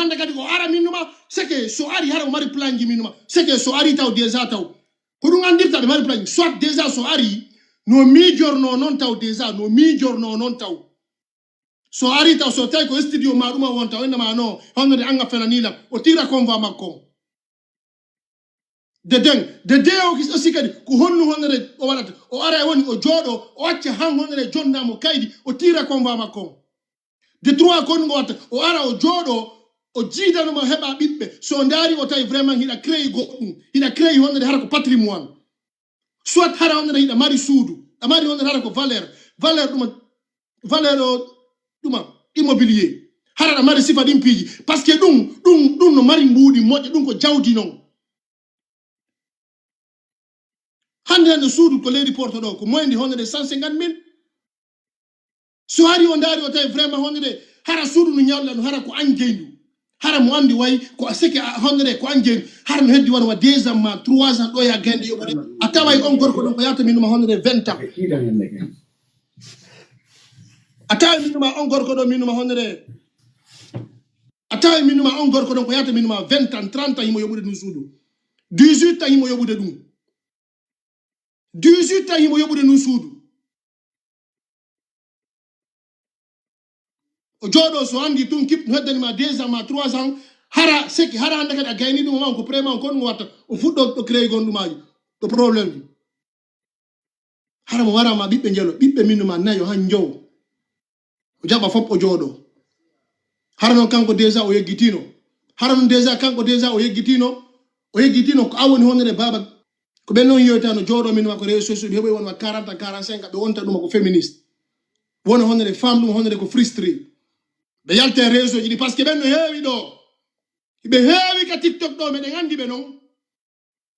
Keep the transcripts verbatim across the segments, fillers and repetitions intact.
hande kadi ko ara min numa, seke so ari hara o mari plan ji min numa, seke so ari taw déjà taw. Ko ɗum andirta ɓe mari plan ji. Soit déjà so ari, no miijorno non taw déjà, no miijorno non taw. So ari taw, so tawi ko studio ma ɗum a wonta, o innama no, honno de anga fenani lam, o tira convoi makko on. De den, de de o kis-, o sikadi, ko honno honno de o waɗata. O ara e woni, o jooɗo, o acca han honno de jonna mo kaydi, o tira convoi makko on. De trois kon ngo watta, o ara o jooɗo, o jiidanoma heɓa ɓiɓɓe. So ndaari o tawi vraiment hiɗa créé goɗɗum, hiɗa créé honno de hara ko patrimoine. Soit hara honno de hiɗa mari suudu, a mari honno de hara ko valeur, valeur ɗuma, valeur o ɗuma, immobilier. Hara aɗa mari sifa ɗin piiji. Parce que ɗum, ɗum, ɗum no mari mbuuɗi moƴƴi, ɗum ko jawdi non. Hande hande suudu ko leydi Porto ɗo, ko moyndi honno de cent cinquante mille. So hari o ndaari o tawi vraiment honno de, hara suudu no ñawla no hara ko an jeyndu. Hara mo andi way, ko a seke a honno de, ko an jeyndu. Hara no heddi wano wa deux ans ma trois ans ɗo ya gayndi yoɓude. A taway on gorko ɗon ko yata min numa honno de vingt ans. A taway min numa on gorko ɗo min numa honno de. A taway min numa on gorko ɗon ko yata min numa vingt ans, trente ans himo yoɓude ɗum suudu. Dix-huit ans himo yoɓude ɗum. Dix-huit ans himo yoɓude ɗum suudu. O jooɗo so andi tun kip no heddani ma deux ans ma trois ans, hara seki, hara hande kadi a gayni ɗum ma on ko prema on kon mo watta. O fuɗɗo ɗo créé gon ɗumaji. Ɗo problème ji. Hara mo wara ma ɓiɓɓe njelo, ɓiɓɓe min numa nayo han njowo. O jaɓa fop o jooɗo. Hara non kanko déjà o yeggitino. Hara non déjà kanko déjà o yeggitino. O yeggitino ko awoni honno de baaba. Ko ɓen non yoyta no jooɗo min ma ko réseaux sociaux, ɓe heɓoy won wa quarante, quarante-cinq, ɓe wonta ɗuma ko féministe. Wona honno de femme ɗum honno de ko frustré. Ɓe yalta e réseau ji ɗi parce que ɓen no heewi ɗo. Ɓe heewi ka TikTok ɗo, meɗen andi ɓe non.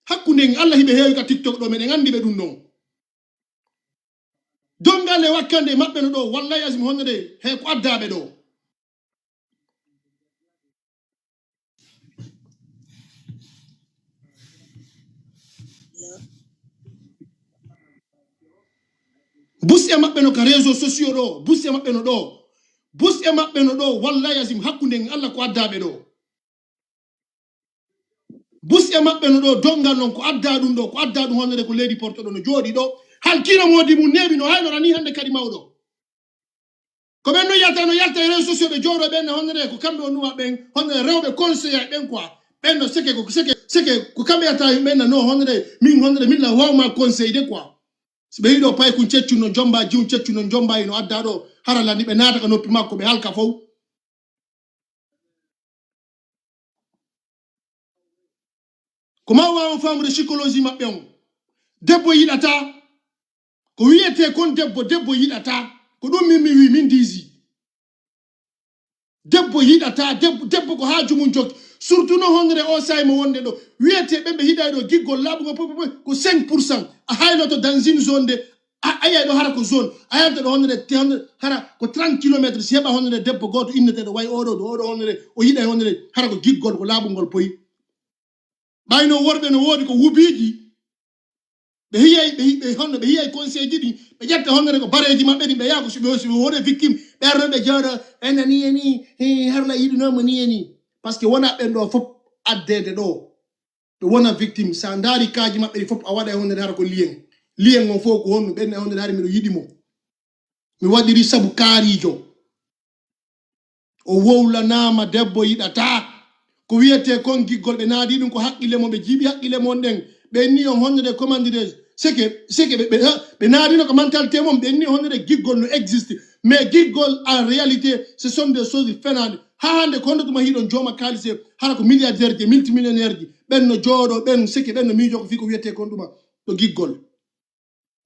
Hakkunde en Allah hiɓe heewi ka TikTok ɗo, meɗen andi ɓe ɗum non. Dongal e wakkande maɓɓe no ɗo, wallahi azim honno de, he ko addaɓe ɗo. Bus e maɓɓe no ka réseaux sociaux ɗo, bus e maɓɓe no ɗo. Bus e maɓɓe no ɗo, wallahi azim hakkunde en Allah ko addaɓe ɗo. Bus e maɓɓe no ɗo, dongal non ko adda ɗum ɗo, ko adda ɗum honno de ko leydi Porto ɗo no jooɗi ɗo. Halkino moodi mum neeɓi no haynora ni hande kadi mawɗo. Ko ɓen no yalta, no yalta e réseaux sociaux ɓe jooɗo ɓen ne honno de ko kamɓe on numa ɓen, honno de rewɓe conseiller ɓen quoi. Ɓen no seke ko, seke, seke ko kamɓe yata ɓen na no honno de min honno de min la wawma conseil de quoi. Si ɓe yiɗo paykun ceccu no jomba, jiwun ceccu no jomba, ino adda ɗo, hara landi ɓe naata ka noppi makko, ɓe halka fow. Ko ma waawan faamude psychologie maɓɓe on. Debbo yiɗata. Ko wiyetee kon debbo, debbo yiɗata. Ko ɗum min mi wi, min diisi. Debbo yiɗata, debbo, debbo ko haaju mum jokki. Surtout no honre o saa'i mo wonde ɗo. Wiyetee ɓen ɓe hiɗay ɗo giggol laaɓugol poy, poy, poy, ko cinq pour cent. A hayloto dans une zone de, a, a yiyay ɗo hara ko zone. A yalta ɗo honre, te honre, hara ko trente kilomètres, si heɓa honre debbo gooto inneteeɗo way oɗo, ɗo oɗo honre, o yiɗay honre, hara ko giggol, ko laaɓugol poy. Ɓayno worɓe no woodi ko wubiiji, ɓe hiyay, ɓe hi-, ɓe honno, ɓe hiyay conseil ji ɗin, ɓe ƴetta honno ko bareeji maɓɓe ɗin, ɓe yaha ko si ɓe, si ɓe woni victime, ɓe arno ɓe jooɗo, ɓe nani e ni, he, harla yiɗuno mo ni e ni. Parce que wona ɓen ɗo fof addeede ɗo. Ɓe wona victime. Sa ndaari kaaji maɓɓe ɗi fof a waɗa e honno hara ko lien. Lien on fof ko honno, ɓen e honno hari miɗo yiɗi mo. Mi waɗiri sabu kaariijo. O wowlanaama debbo yiɗataa. Ko wiyetee kon giggol, ɓe naadi ɗum ko haqqille mon, ɓe jiiɓi haqqille mon ɗen. Ɓe inni on honno de commande de seke, seke ɓe, ɓe, ɓe naadino ko mentalité mon, ɓe inni honno de giggol no existe. Mais giggol, en réalité, ce sont des choses fenaande. Haa hannde ko honno tuma hiɗon jooma kaalise, hara ko milliardaire ji, multimillionnaire ji. Ɓen no jooɗo, ɓen seke, ɓen no miijo ko fii ko wiyetee kon ɗuma ɗo giggol.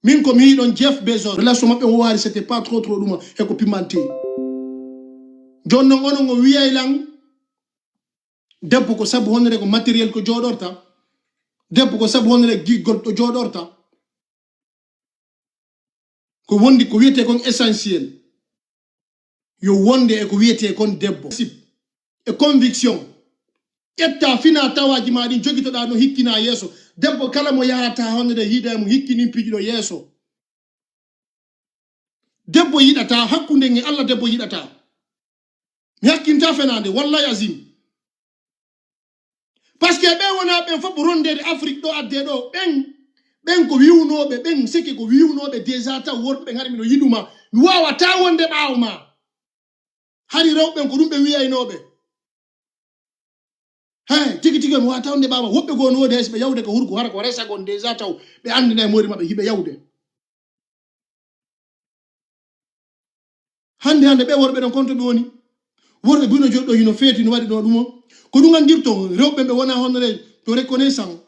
Min ko mi yiɗon Jeff Bezos, relation maɓɓe o waari, c'était pas trop trop ɗuma, he ko pimante. Jon non onon o wiyay lan, debbo ko sabu honno ko matériel ko jooɗorta, debbo ko sabu honno giggol to jooɗorta. Ko wondi ko wiyetee kon essentiel. Yo wonde e ko wiyetee kon debbo. Sip. E conviction. Ƴetta fina tawaaji ma ɗin jogitoɗaa no hikkinaa yeeso. Debbo kala mo yahata honno de hiida e mo hikkinin piiji ɗo yeeso. Debbo yiɗata, hakkunde nge Allah debbo yiɗata. Mi hakkinta fenaande, wallahi azim. Parce que ɓen wonaa ɓen fof rondeede Afrik ɗo addee ɗo. Ɓen, ɓen ko wiwnooɓe, ɓen seke ko wiwnooɓe déjà taw worɓe ɓen hari mino yiɗuma. Mi waawataa wonde ɓaawo ma. Hari rewɓe ɓen ko ɗum ɓe wiyaynooɓe. Hey, tigi tigi on wata wonde ɓaawa. Woɓɓe goo no woodi hay si ɓe yawde ka hurgo hara ko resa gon déjà taw. Ɓe anndina e moori maɓɓe hiɓe yawde. Hannde hannde ɓe worɓe ɗon konto ɓe woni. Worɓe buy no joɗɗo hino feeti no waɗi ɗo ɗum o. Ko ɗum anndirton rewɓe ɓe wona honnere to reconnaissant.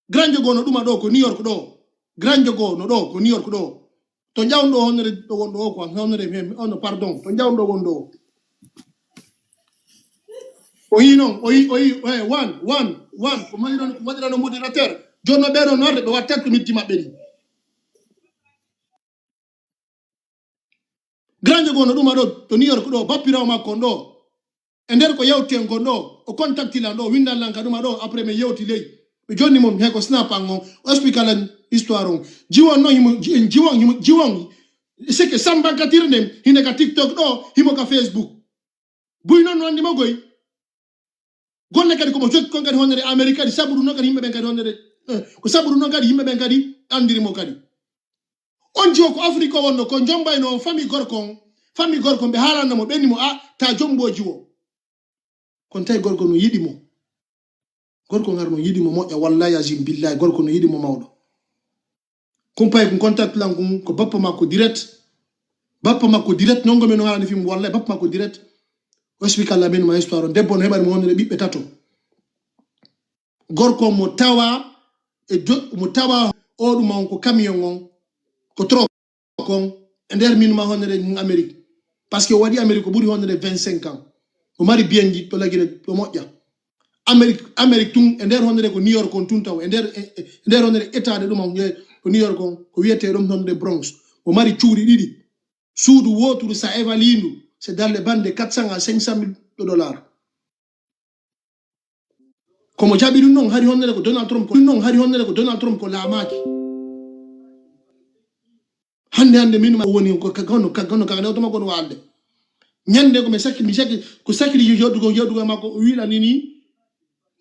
Granjo goo no ɗuma ɗo ko New York ɗo. Granjo goo no ɗo ko New York ɗo. To jawɗo honnere ɗo wonɗo o ko honnere men, ono pardon. To jawɗo wonɗo o. O yi non, o yi, o yi, eh, one, one, one. Ko waɗirano, ko waɗirano modérateur. Jooni no ɓee ɗo noorde ɓe watta ko mitti maɓɓe ɗi. Granjo goo no ɗuma ɗo, to New York ɗo, bappiraawo makko on ɗo. E nder ko yewten kon ɗo, o contacti lan ɗo, o windan lan ka ɗuma ɗo, après mi yewti ley. Mi jonni mo, he ko Snap an on, o explique lan histoire on. Jiwon non, himo, ji-, en jiwon, himo, jiwon. C'est que Sambankatir nden, hinde ka TikTok ɗo, himo ka Facebook. Buy non no anndi mo goy. Golle kadi ko mo jokki kon kadi honnere Amérique kadi, sabu ɗum non kadi yimɓe ɓen kadi honnere, eh, ko sabu ɗum non kadi yimɓe ɓen kadi anndiri mo kadi. On jiwo ko Afrik o wonno, ko jombayno on famille gorko on, famille gorko on ɓe haalanno mo, ɓe ni mo, "A, ta jombo jiwo." Kon tawi gorko no yiɗi mo. Gorko ngar no yiɗi mo moƴƴa, wallahi azim billahi, gorko no yiɗi mo mawɗo. Kumpay kun contact lan kun, ko bappa makko direct. Bappa makko direct, non gomi no haalani fim, wallahi bappa makko direct. O explique la min ma histoire on. Debbo no heɓani mo honnde ɓiɓɓe tato. Gorko mo tawa e do-, mo tawa o ɗum on ko camion on, ko truck on, e nder min ma honnde ɗum Amérique. Parce que o waɗi Amérique ko ɓuri honnde vingt-cinq ans. O mari biyenji to lagine ɗo moƴƴa. Amérique, Amérique tun, e nder honnde ko New York on tun taw, e nder, e, e, e nder honnde état de ɗum on, e, ko New York on, ko wiyetee ɗum honnde Bronx. O mari cuuɗi ɗiɗi. Suudu wooturu sa evalindu, c'est dans les bandes de quatre cents à cinq cent mille dollars. Komo jaɓi ɗum non, hari honnere ko Donald Trump, ko ɗum non, hari honnere ko Donald Trump ko laamaaki. Hannde, hannde, min ma woni ko ka, kono ka, kono ka, kono ka, kono ka, kono waalde. Ñande ko mi sakki, mi sakki, ko sakki yo yoɗugo, yoɗugo e makko, o wiila ni ni,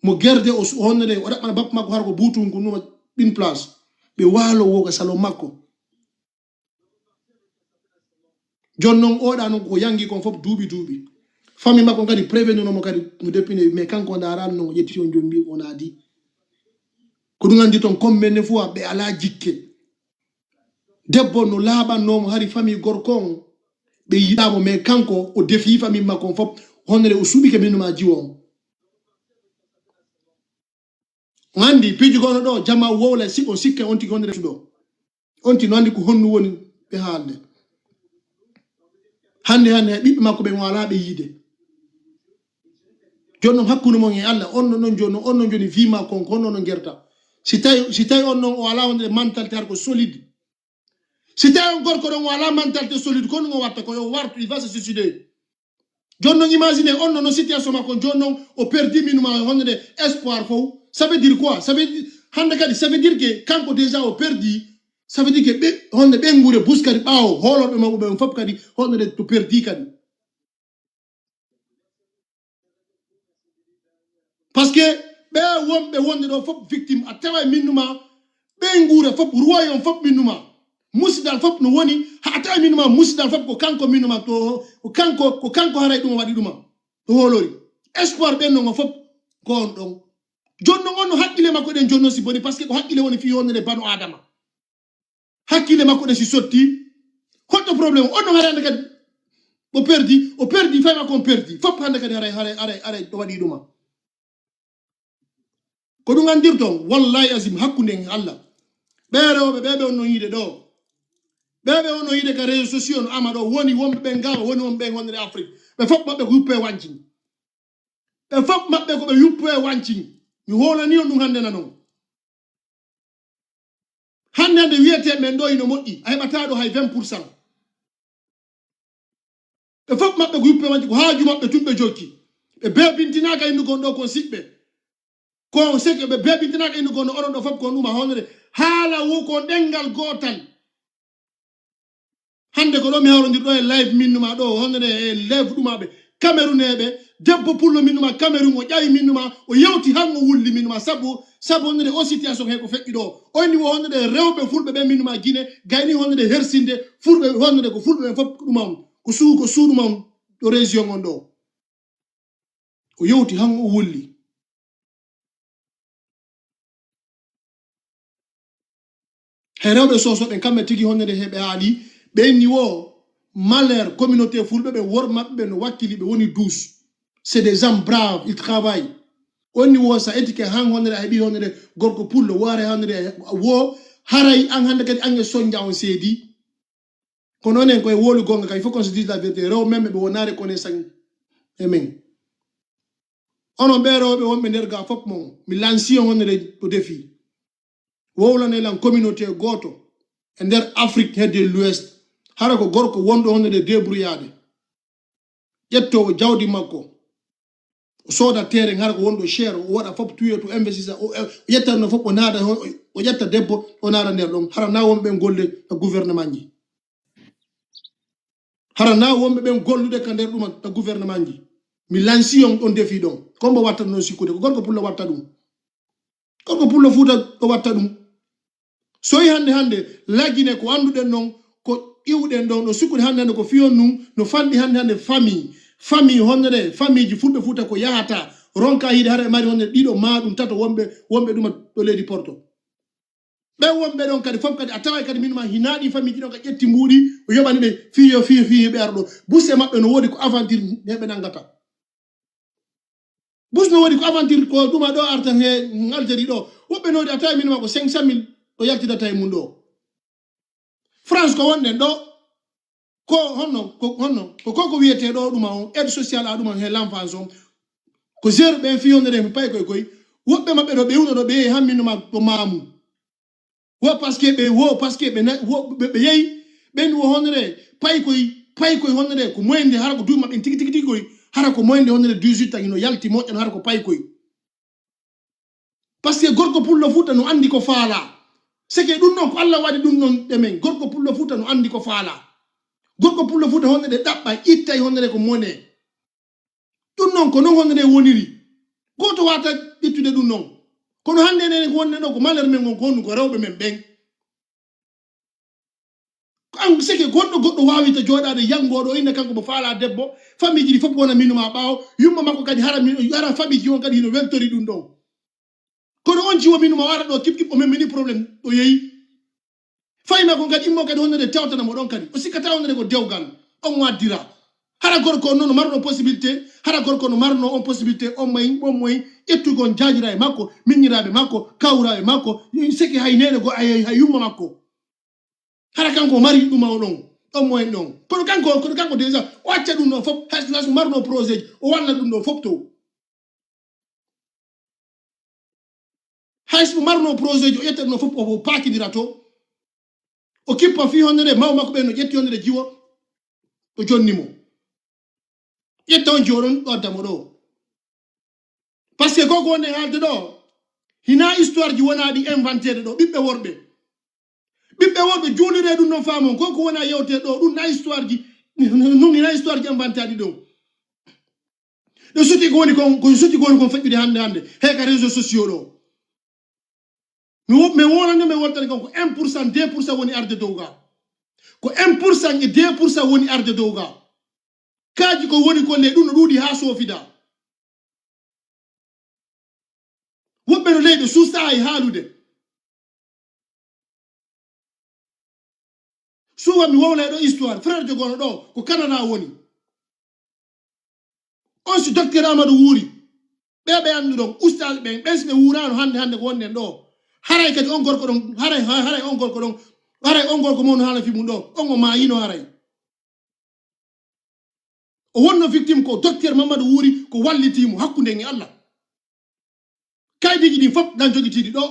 mo gerde o su-, honnere, o ɗaɓɓana bappa makko hara ko buutungu numa ɗin place. Ɓe waalo wo ka salon makko. Jon non oɗa non ko yangi kon fof duuɓi duuɓi. Famille makko kadi prévenu no mo kadi mo depine, mais kanko ndaarano non o ƴetti on jombi o naadi. Ko ɗum anndi ton combien de fois ɓe alaa jikke. Debbo no laaɓannoo mo hari famille gorko on ɓe yiɗaa mo, mais kanko o defii famille makko on fof honnere o suɓike minu ma jiwo on. On anndi piiji gono ɗo jama wowla si on sikke on tigi honnere ɗo. On tigi no anndi ko honnu woni ɓe haalde. Hannde, hannde, hay ɓiɓɓe makko ɓen o alaa ɓe yiide. Jooni non hakkunde mon e Allah, on non, non jooni, on non jooni vie makko on, ko honno non gerta. Si tawi, si tawi on non o alaa wonde mentalité har ko solide. Si tawi on gorko ɗon o alaa mentalité solide, ko honno o watta ko yo wartu, il va se suicider. Jooni non imagine on non situation makko, jooni non o perdi minuma honde espoir fof. Ça veut dire quoi? Ça veut dire, hannde kadi, ça veut dire que kanko déjà o perdi, ça veut dire que ɓe, honde ɓe nguure bus kadi ɓaawo, hoolorɓe makko ɓen fof kadi, honde to perdi kadi. Parce que ɓe wonɓe wonde ɗo fof victime, a tawa e minnu ma, ɓe nguura fof, royaume fof minnu ma. Musidal fof no woni, ha a tawa e minnu ma, musidal fof ko kanko minnu ma, to, ko kanko, ko kanko haray ɗum waɗi ɗuma. To hoolori. Espoir ɓen non fof ko on ɗon. Jooni non on no hakkille makko ɗen jooni non si boni, parce que ko hakkille woni fii wonde bano Adama. Hakkille makko ɗen si sotti, hotto problème? On no haray hannde kadi. O perdi, o perdi, fay makko on perdi. Fof hannde kadi haray, haray, haray, haray ɗo waɗi ɗuma. Ko ɗum anndirton, wallahi azim, hakkunde en e Allah. Ɓee rewɓe, ɓee ɓe on no yiide ɗo. Ɓee ɓe on no yiide ka réseaux sociaux no ama ɗo, woni wonɓe ɓen Gaawo, woni wonɓe ɓen wonde Afrique. Ɓe fof maɓɓe ko yuppe e wancin. Ɓe fof maɓɓe ko ɓe yuppe e wancin. Mi hoolani on ɗum hannde nanon. Hannde hannde wiyetee men ɗo ino moƴƴi, a heɓataa ɗo hay vingt pour cent. Ɓe fof maɓɓe ko yuppe majji, ko haaju maɓɓe tun ɓe jokki. Ɓe beebintinaaka inndu kon ɗo kon siɓɓe. Kon seke ɓe beebintinaaka inndu kon no onon ɗo fof kon ɗuma honore haala wo kon ɗenngal gootal. Hannde ko ɗo mi hawrondir ɗo e live minnu ma ɗo, honore e live ɗumaɓe Camerounais ɓe, Debbo pullo minnuma Cameroun, o ƴawi minnuma, o yewti han o wulli minnuma, sabu, sabu honde o situation he ko feƴƴi ɗo. O inni wo honde rewɓe fulɓe ɓe minnuma Guinée, gayni honde hersinde, fulɓe honde ko fulɓe ɓen fof ko ɗuma on, ko suu-, ko suuɗuma on ɗo région on ɗo. O yewti han o wulli. He rewɓe soso ɓen kamɓe tigi honde heɓe haali, ɓe inni wo malheur communauté fulɓe ɓe wor maɓɓe ɓe no wakkili ɓe woni douze. C'est des hommes braves, ils travaillent. Onni wo sa etike han honde a heɓi honde gorko pullo wo haray honde wo haray an hande kadi an e sonja on seedi. Kono onen koye wowlu gonga kay, il faut qu'on se dise la vérité. Rew men ɓe wona reconnaissant e men. Onon ɓe rewɓe wonɓe nder ga fof mon, mi lansi on honde ko defi. Wowlane lan communauté gooto e nder Afrique hedde l'Ouest. Hara ko gorko wonɗo honde débrouillade. Ƴettoowo jawdi makko. O sooda terrain hara ko wonɗo cher, o waɗa fof tuye to investisseur, o, o ƴetta no fof o naada, o, o ƴetta debbo, o naada nder ɗon. Hara na wonɓe golle e gouvernement ji. Hara na wonɓe ɓen gollude ka nder ɗuma ka gouvernement ji. Mi lansi on ɗon defi ɗon. Ko mbo watta non sikkude, ko gorko pullo watta ɗum. Gorko pullo fuuta ɗo watta ɗum. So yi hannde hannde, lagine ko annduɗen non, ko iwɗen ɗon, no sikkude hannde hannde ko fiyon nun, no fanɗi hannde hannde famille. Famille honnde, famille ji fulɓe fuuta ko yahata, ronka hiide hara e mari honnde ɗiɗo maa ɗum tato wonɓe, wonɓe ɗuma ɗo leydi Porto. Ɓen wonɓe ɗon kadi fof kadi a taway kadi min ma hinaa ɗi famille ji ɗon ka ƴetti mbuuɗi, o yoɓani ɓe fii yo fii fii ɓe ara ɗo. Bus e maɓɓe no woodi ko aventure heɓe nanngata. Bus no woodi ko aventure ko ɗuma ɗo artan he Algérie ɗo. Woɓɓe no woodi a taway min ma ko cinq cent mille o yaltidata e mum ɗo. France ko wonɗen ɗo, ko honno, ko honno, ko, ko, ko wiyetee ɗo ɗuma on, aide sociale à ɗuma he l'enfance on. Ko zéro ɓen fii honde ɗen pay koy koy. Woɓɓe maɓɓe ɗo ɓe wuna ɗo ɓe hamminuma ko maamu. Wo parce que ɓe, wo parce que ɓe na-, wo ɓe, ɓe yehi, ɓen wo honde pay koy, pay koy honde ko moyende hara ko duuma ɓen tigi, tigi, tigi koy, hara ko moyende honde dix-huit ans hino yalti moƴƴan hara ko pay koy. Parce que gorko pullo fuuta no anndi ko faala. C'est que ɗum ɗon ko Allah waɗi ɗum ɗon ɗe men. Gorko pullo fuuta no anndi ko faala. Gorko pullo fuuta honde ɗe ɗaɓɓa, ittay honde ko mone. Ɗum ɗon ko non honde woniri. Gooto waata ƴettude ɗum ɗon. Kono hannde enen ko wonde ɗo ko malheur men ngon ko honɗum ko rewɓe men ɓen. Ko an seke gonɗo goɗɗo waawita jooɗaade yanngooɗo o inna kanko mo faalaa debbo, famille ji ɗi fof wona minu ma ɓaawo, yumma makko kadi hara minu, hara famille ji on kadi hino weltori ɗum ɗon. Kono on jiwo minu ma o ara ɗo kip kip o memmini problème o yehi. Fayi makko kadi immo kadi honno de tewtana mo ɗon kadi. O sikkata honno de ko dewgal on waddira. Hara gorko on non no marno possibilité, hara gorko no marno on possibilité, on moyen, on moyen ƴettugol jaajiraaɓe makko, miññiraaɓe makko, kawraaɓe makko, seke hay neene go, hay, hay yumma makko. Hara kanko o mari ɗuma o ɗon, ɗon moyen ɗon. Kono kanko, kono kanko déjà, o acca ɗum ɗon fof, hay so marno projet ji, o walla ɗum ɗon fof to. Hay so marno projet ji, o ƴetta ɗum ɗon fof, o, o paakidira to. O kippa fii honde nde, maw makko ɓen no ƴetti honde nde jiwo, o jonni mo. Ƴetta on jiwo ɗon, ɗo adda mo ɗo. Parce que ko ko woni haalde ɗo, hinaa histoire ji wonaa ɗi inventeede ɗo, ɓiɓɓe worɓe. Ɓiɓɓe worɓe, juuliree ɗum non faamon, ko ko wonaa yewtee ɗo, ɗum na histoire ji, ɗum na histoire ji inventaaɗi ɗon. Ɗo soti ko woni kon, ko soti ko woni kon feƴƴude hannde hannde, he ka réseaux sociaux ɗo. Mi wo-, mi wonande, mi woltani kon ko un pour cent, deux pour cent woni arde dow ga. Ko un pour cent e deux pour cent woni arde dow ga. Kaaji ko woni kon le, ɗum no ɗuuɗi haa soofida. Woɓɓe no leyɗe suusaa e haalude. Souvent mi wowla e ɗo histoire, frère jogono ɗo, ko Canada woni. On si docteur Amadou wuuri, ɓe ɓe annduɗon, ustaas ɓen, ɓen si ɓe wuuraano hannde, hannde ko wonɗen ɗo. Haray kadi on gorko ɗon, haray, haray on gorko ɗon, haray on gorko mo no haala fi mum ɗo, on o maayino haray. O wonno victime ko docteur Mamadou wuuri, ko walliti mo hakkunde en e Allah. Kaydiiji ɗin fof nan jogitiiɗi ɗo.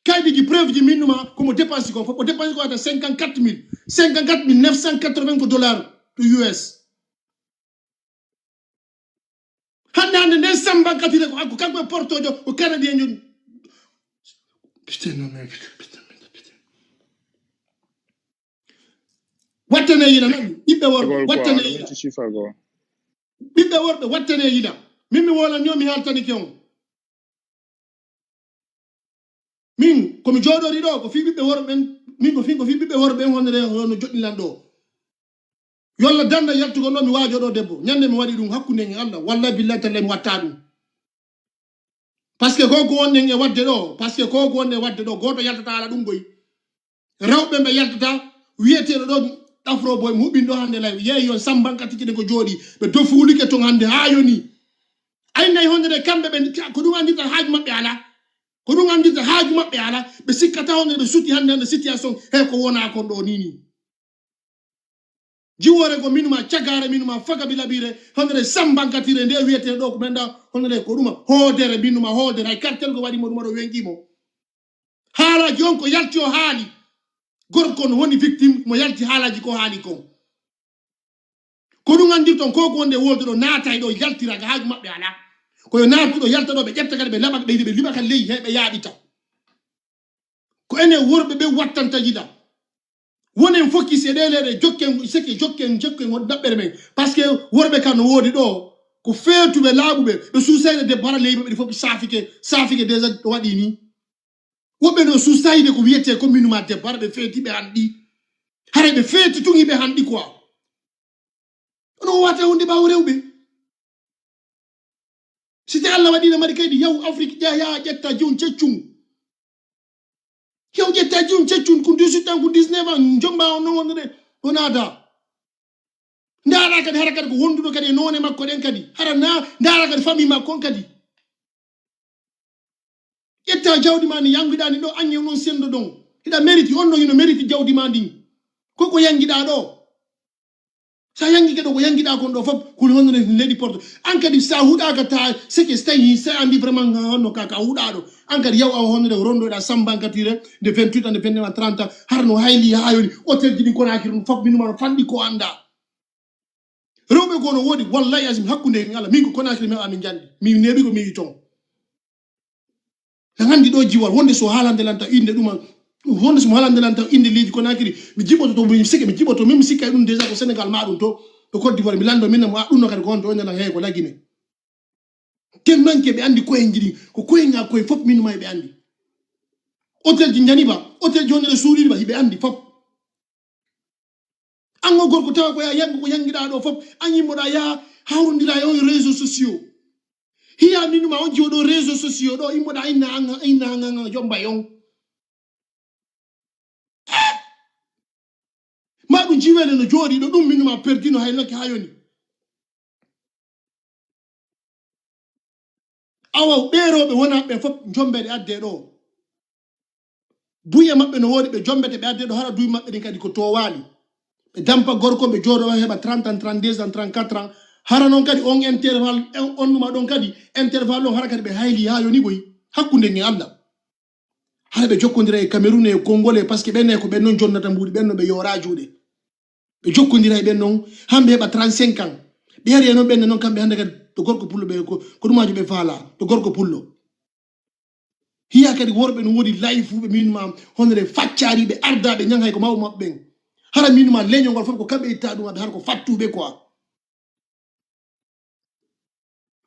Kaydiiji preuve ji minnuma ko mo dépense kon fof. O dépense ko ata cinquante-quatre mille. Cinquante-quatre mille neuf cent quatre-vingts ko dollar to U S. Hannde, hannde nden samban katire ko, ko kanko e portojo, ko canadien joni. Putain, non, mais putain, putain, putain, putain. Wattane yina nani, ɓiɓɓe worɓe, Agol ko wattane yina. Ci fago. Ɓiɓɓe worɓe, wattanee yila. Min mi woolan ni on, mi haaltanike on. Min, ko mi jooɗori ɗoo, ko fii ɓiɓɓe worɓe ɓen, min ko fii, ko fii ɓiɓɓe worɓe ɓen honore hono joɗɗilan ɗoo. Yo Allah danda yaltugol ɗoo, mi waajoo ɗoo debbo. Ñande mi waɗi ɗum hakkunde en e Allah, wallahi billahi tallahi mi wattaa ɗum. Parce que ko ko wonɗen e waɗde ɗoo, parce que ko ko wonɗen e waɗde ɗoo, gooto yaltata haala ɗum koy. Rewɓe ɓe yaltata, wiyeteeɗo ɗoo Afro Boy, mi huɓɓin ɗoo hannde live, yeeyi on sambankatiji ɗen ko jooɗi, ɓe dofuulike ton hannde haa yoni. Aynay honde de kamɓe ɓe, ko ɗum anndirta haaju maɓɓe alaa. Ko ɗum anndirta haaju maɓɓe alaa. Ɓe sikkata honde ɓe suti hannde hannde situation he ko wonaa kon ɗoo nii nii. Jiwoore ko minuma, cagaare minuma, fagabi laɓiire, honde sambankatire nde wiyetee ɗoo ko men ɗaa, honde ko ɗuma hoodere minuma, hoodere, hay kartel ko waɗi mo ɗum, oɗo wengi mo. Haalaaji on ko yalti o haali. Gorko no woni victime mo yalti haalaaji ko haali kon. Ko ɗum anndirton ko ko wonde wolde ɗo naata e ɗo yaltira ga haaju maɓɓe alaa. Ko yo naatu ɗo yalta ɗo ɓe ƴetta kadi ɓe laɓa ɓe ɓe liɓa ka ley he ɓe yaaɓita. Ko enen worɓe ɓe wattanta yila. Wonen focus e ɗee leeɗe jokken seke jokken jokken won ɗaɓɓere men. Parce que worɓe kan no woodi ɗo ko feetuɓe laaɓuɓe ɓe suusayde debbo hara ley maɓɓe ɗi fof saafike saafike déjà ɗo waɗi ni. Woɓɓe no suusayde ko wiyetee ko minu ma debbo, hara ɓe feeti ɓe hanɗi. Hara ɓe feeti tun hiɓe hanɗi quoi. Ono o wata hunde ɓaawo rewɓe. Si te Allah waɗi na mari kaydi yaw Afrique ƴa yaa ƴetta jiwun ceccun. Yaw ƴetta jiwun ceccun kun dix-huit ans kun dix-neuf ans jomba on non wonde o naata. Ndaara kadi hara kadi ko wonduɗo kadi e noone makko ɗen kadi. Hara na ndaara kadi famille makko on kadi. Ƴetta jawdi ma ndi yangiɗaa ndi ɗo, ange non sendo ɗon. Hiɗa meriti, on ɗon hino meriti jawdi ma ndin. Ko ko yangiɗaa ɗo. Sa yangike ɗo ko yangiɗaa kon ɗo fof, kuli honno ne leydi porto. An kadi sa huɗaaka ta, seke so tawi sa andi vraiment nga honno ka, ka huɗaa ɗo. An kadi yaw awa honno ɗe rondo ɗa sambankatire, nde vingt-huit ans, nde vingt-neuf ans, trente ans, hara no hayli haa yoni, hôtel ji ɗi Conakry ɗum fof minuma no fanɗi ko anda. Rewɓe goo no woodi, wallahi azim, hakkunde e Allah, min ko Conakry mi amin jandi. Mi neeɓi ko mi yi ton. Na nganndi ɗo jiwal, wonde so haalande lan taw innde ɗuma, wonde so mo haalande lan taw innde leydi Conakry, mi jiɓoto to, mi sike, mi jiɓoto, min mi sikka e ɗum déjà ko Sénégal ma ɗum to, to Côte d'Ivoire, mi lanndo min mo, a ɗum no kadi ko honto wonde lan hee ko lagine. Tellement que ɓe anndi koye njiɗi, ko koye nga koye fof min ma ɓe anndi. Hôtel ji njani ba, hôtel ji honde ɗo suuɗiɗi ba, hiɓe anndi fof. An o gorko tawa ko ya yangu ko yangiɗaa ɗo fof, an yimmoɗaa yaha hawrondira e on réseau sociaux. Hiya minuma on jiwo ɗo réseau sociaux ɗo, yimmoɗaa inna an, inna an, an, an, jomba e on. Eh! Ma ɗum jiwele no jooɗi ɗo, ɗum minuma perdino hay nokke haa yoni. Awa ɓee rewɓe wonaa ɓe fof jombeɗe addee ɗo. Buye maɓɓe no woodi ɓe jombete ɓe addee ɗo, hara duuɓi maɓɓe ɗin kadi ko toowaali. Ɓe dampa gorko, ɓe jooɗo heɓa trente ans, trente-deux ans, trente-quatre ans. Hara non kadi on intervalle, on, on numa ɗon kadi, intervalle on hara kadi ɓe hayli haa yoni boy. Hakkunde ngen Allah. Hara ɓe jokkondira e Cameroun e Congolais, parce que ɓen e ko ɓen non jonnata mbuuɗi, ɓen no ɓe yoora juuɗe. Ɓe jokkondira e ɓen non, hamɓe heɓa trente-cinq ans. Ɓe yari e non ɓen non kamɓe hannde kadi to gorko pullo ɓe ko, ko ɗumaajo ɓe faala, to gorko pullo. Hiya kadi worɓe no woodi layfuuɓe min ma honore faccaari ɓe ardaaɓe ñan hay ko mawɓe maɓɓe ɓen. Hara min ma leñol ngol fof ko kamɓe itta ɗum, aɓe hara ko fattuɓe quoi.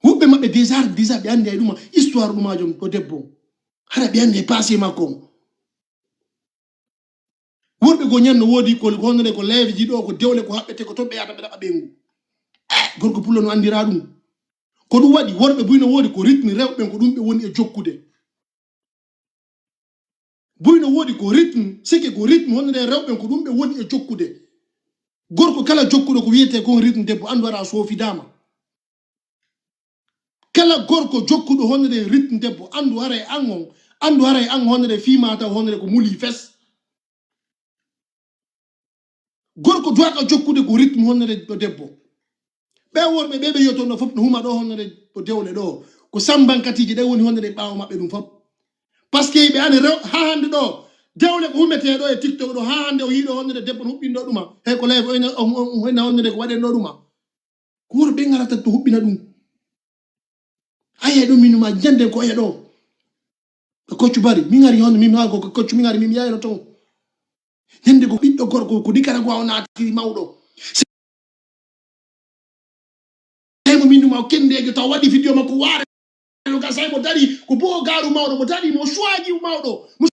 Woɓɓe maɓɓe déjà, déjà ɓe anndi hay ɗuma histoire ɗumaajo on, ko debbo on. Hara ɓe anndi e passé makko on. Worɓe goo ñan no woodi ko, ko honore ko leeveji ɗo, ko dewle ko haɓɓete, ko ton ɓe yahata ɓe ɗaɓɓa ɓeyngu. Eh, gorko pullo no anndira ɗum. Ko ɗum waɗi worɓe buy no woodi ko rythme rewɓe ɓen, ko ɗum ɓe woni e jokkude. Buy no woodi ko rythme, seke ko rythme honore rewɓe ɓen, ko ɗum ɓe woni e jokkude. Gorko kala jokkuɗo ko wiyetee kon rythme debbo, anndu hara a soofidaama. Kala gorko jokkuɗo honore rythme debbo, anndu hara e an on, anndu hara e an honore fii ma taw honore ko muli fes. Gorko duwaka jokkude ko rythme honore ɗo debbo. Ɓe worɓe ɓe ɓe yoton ɗo fof no huma ɗo honore ɗo dewle ɗo. Ko sambankatiji ɗe woni honore ɓaawo maɓɓe ɗum fof. Parce que ɓe ani rew-, haa hannde ɗo, dewle ko humetee ɗo e TikTok ɗo, haa hannde o yii ɗo honore debbo no huɓɓin ɗo ɗuma. Hey, ko live o ina, o, o, o ina honore ko waɗen ɗo ɗuma. Ko worɓe ɓe ngarata to huɓɓina ɗum. Aye ɗum minu ma janden ko oya ɗo. Ko koccu bari, mi ngari hono mi ma ko koccu mi ngari mi mi yayno ton. Ñande ko ɓiɗɗo gorko ko Nicaragua o naati mawɗo. Minnu ma o kendeejo taw waɗi video makko waare no gasay mo dari ko bo gaaru mawɗo mo dari mo suwaji mawɗo mo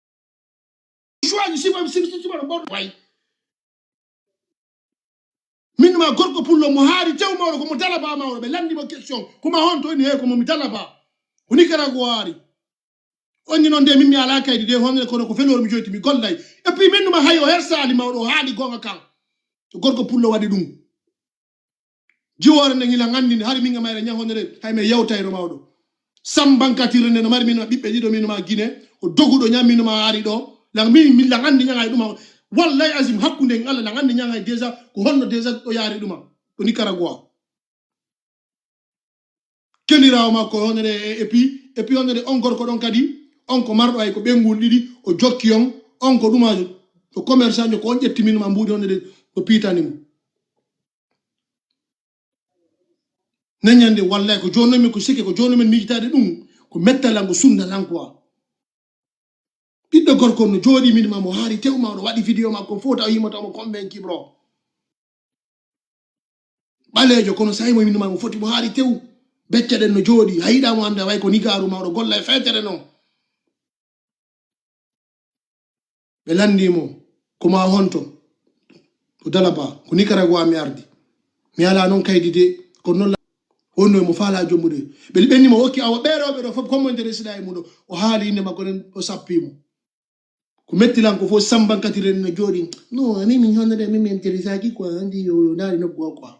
suwaji sifa sifa sifa no mawɗo way. Minnu ma gorko pullo mo haari tew mawɗo ko mo talaba mawɗo ɓe landi mo question ko ma honto ini he ko mo mi talaba ko Nicaragua ari. On ni non de min mi alaa kaydi de honde kono ko felori mi joyti mi gollay. Et puis minnu ma hay o hersaali mawɗo o haali gonga kan. To gorko pullo waɗi ɗum. Jiwoore nden hila nganndi nde hari min e mayre ñahonde nde hay mi yewtayno mawɗo. Sambankatire nde no mari min ma ɓiɓɓe ɗiɗo min ma Gine o doguɗo ñam min ma ari ɗo. Lan min min lan anndi ñaŋay ɗuma. Wallahi azim hakkunde en Allah lan anndi ñaŋay déjà ko honno déjà ɗo yaari ɗuma. Ko Nicaragua. Keliraawo makko honde e et puis et puis honde on gorko ɗon kadi on ko marɗo ay ko ɓenngol ɗiɗi o jokki on on ko ɗuma ko commerçant ko on ƴetti min ma mbuuɗi honde o piitani mo. Neñande wallahi ko jooni men ko sikke ko jooni men miijitaade ɗum ko mettalan ko sunnalan quoi. Ɓiɗɗo gorko no jooɗi min ma mo haari tew ma no waɗi video makko fof taw yimo taw mo convaincu bro. Ɓaleejo kono sahi mo min ma mo foti mo haari tew. Becce ɗen no jooɗi a yiɗa mo annda way ko nigaaru ma oɗo golla e feetere non. Ɓe lanndii mo, ko maa honto? Ko Dalaba, ko Nicaragua mi ardi. Mi alaa non kaydi de, kono non la- honno mo faalaa jombude. Ɓe ɓenni mo okki awa ɓeerooɓe ɗo fof, komo interesiɗaa e mum ɗo. O haali innde makko nen, o sappii mo. Ko metti lan ko fof sambankatire no jooɗi. No, amin min honno de, min mi interesaki quoi, andi yo yo ndaari nokku o quoi.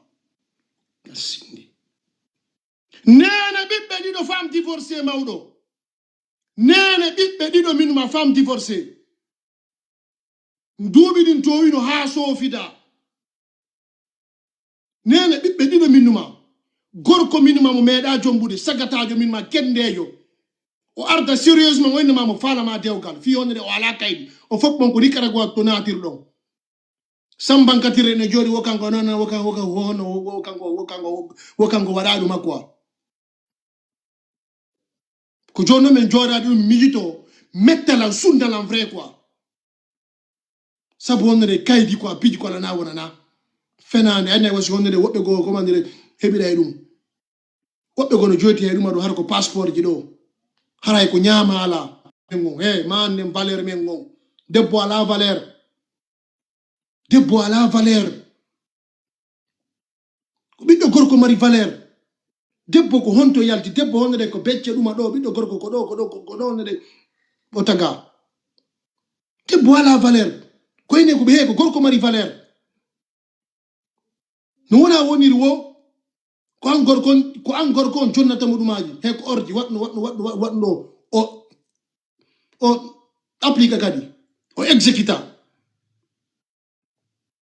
Sindi. Neene ɓiɓɓe ɗiɗo femme divorcée mawɗo. Neene ɓiɓɓe ɗiɗo min ma femme divorcée. Duuɓi ɗin towino haa soofida. Neene ɓiɓɓe ɗiɗo min ma. Gorko min ma mo meeɗa jombude sagataajo min ma kendeejo. O arda sérieusement o innama mo faalama dewgal fii honde o alaa kaydi. O fof ɓon ko Nicaragua to naatirɗon. Sambankatire ne jooɗi wo kanko non non wo kanko wo kanko wo kanko wo kanko wo kanko waɗa ɗum quoi. Ko jooni non min jooɗaade ɗum miijito mettalan sunnalan vrai quoi. Sabu honno de kaydi quoi piiji ko alana wonana fenaande anne wasi honno de woɓɓe goo komandire heɓira e ɗum. Woɓɓe goo no joyti e ɗum aɗo hara ko passeport ji ɗo. Haray ko ñaama ala. Men ngon he ma annden valeur men ngon. Debbo ala valeur. Debbo alaa valeur. Ko ɓiɗɗo gorko mari valeur. Debbo ko honto yalti? Debbo honno de ko becce ɗuma ɗo, ɓiɗɗo gorko ko ɗo, ko ɗo, ko ɗo honno de o taga. Debbo alaa valeur. Ko ene ko ɓe he ko gorko mari valeur. No wona woniri wo ko an gorko on ko an gorko on jonnata mo ɗumaaji he ko ordi waɗno waɗno waɗno waɗno o o applique kadi o exécuta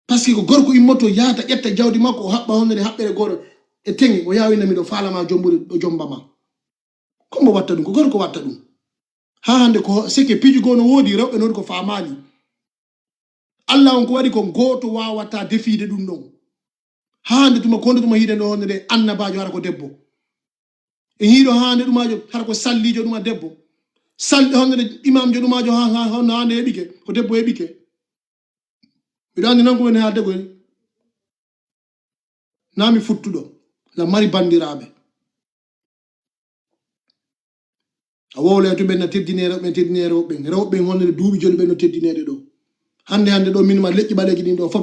parce que ko gorko immoto yaata ƴetta jawdi makko o haɓɓa honno de haɓɓere goto e teŋe o yawina miɗo faalama jombude ɗo jombama. Ko mbo watta ɗum ko gorko watta ɗum. Haa hannde ko seke piiji goo no woodi rewɓe no woodi ko faamaali. Allah on ko waɗi kon gooto waawata defiide ɗum ɗon. Haa hannde tuma ko honde tuma hiide no honde de annabaajo hara ko debbo. E hiiɗo haa hannde ɗumaajo hara ko salliijo ɗuma debbo. Salli honde de imaamjo ɗumaajo haa haa honno hannde heɓike ko debbo heɓike. Miɗo anndi non ko woni haalde koy. Naa mi futtuɗo. La mari banndiraaɓe. A wowlay to ɓen no teddinee rewɓe teddinee rewɓe ɓen rewɓe ɓen honno duuɓi joni ɓen no teddineede ɗo. Hannde hannde ɗo min ma leƴƴi ɓaleeji ɗin ɗo fof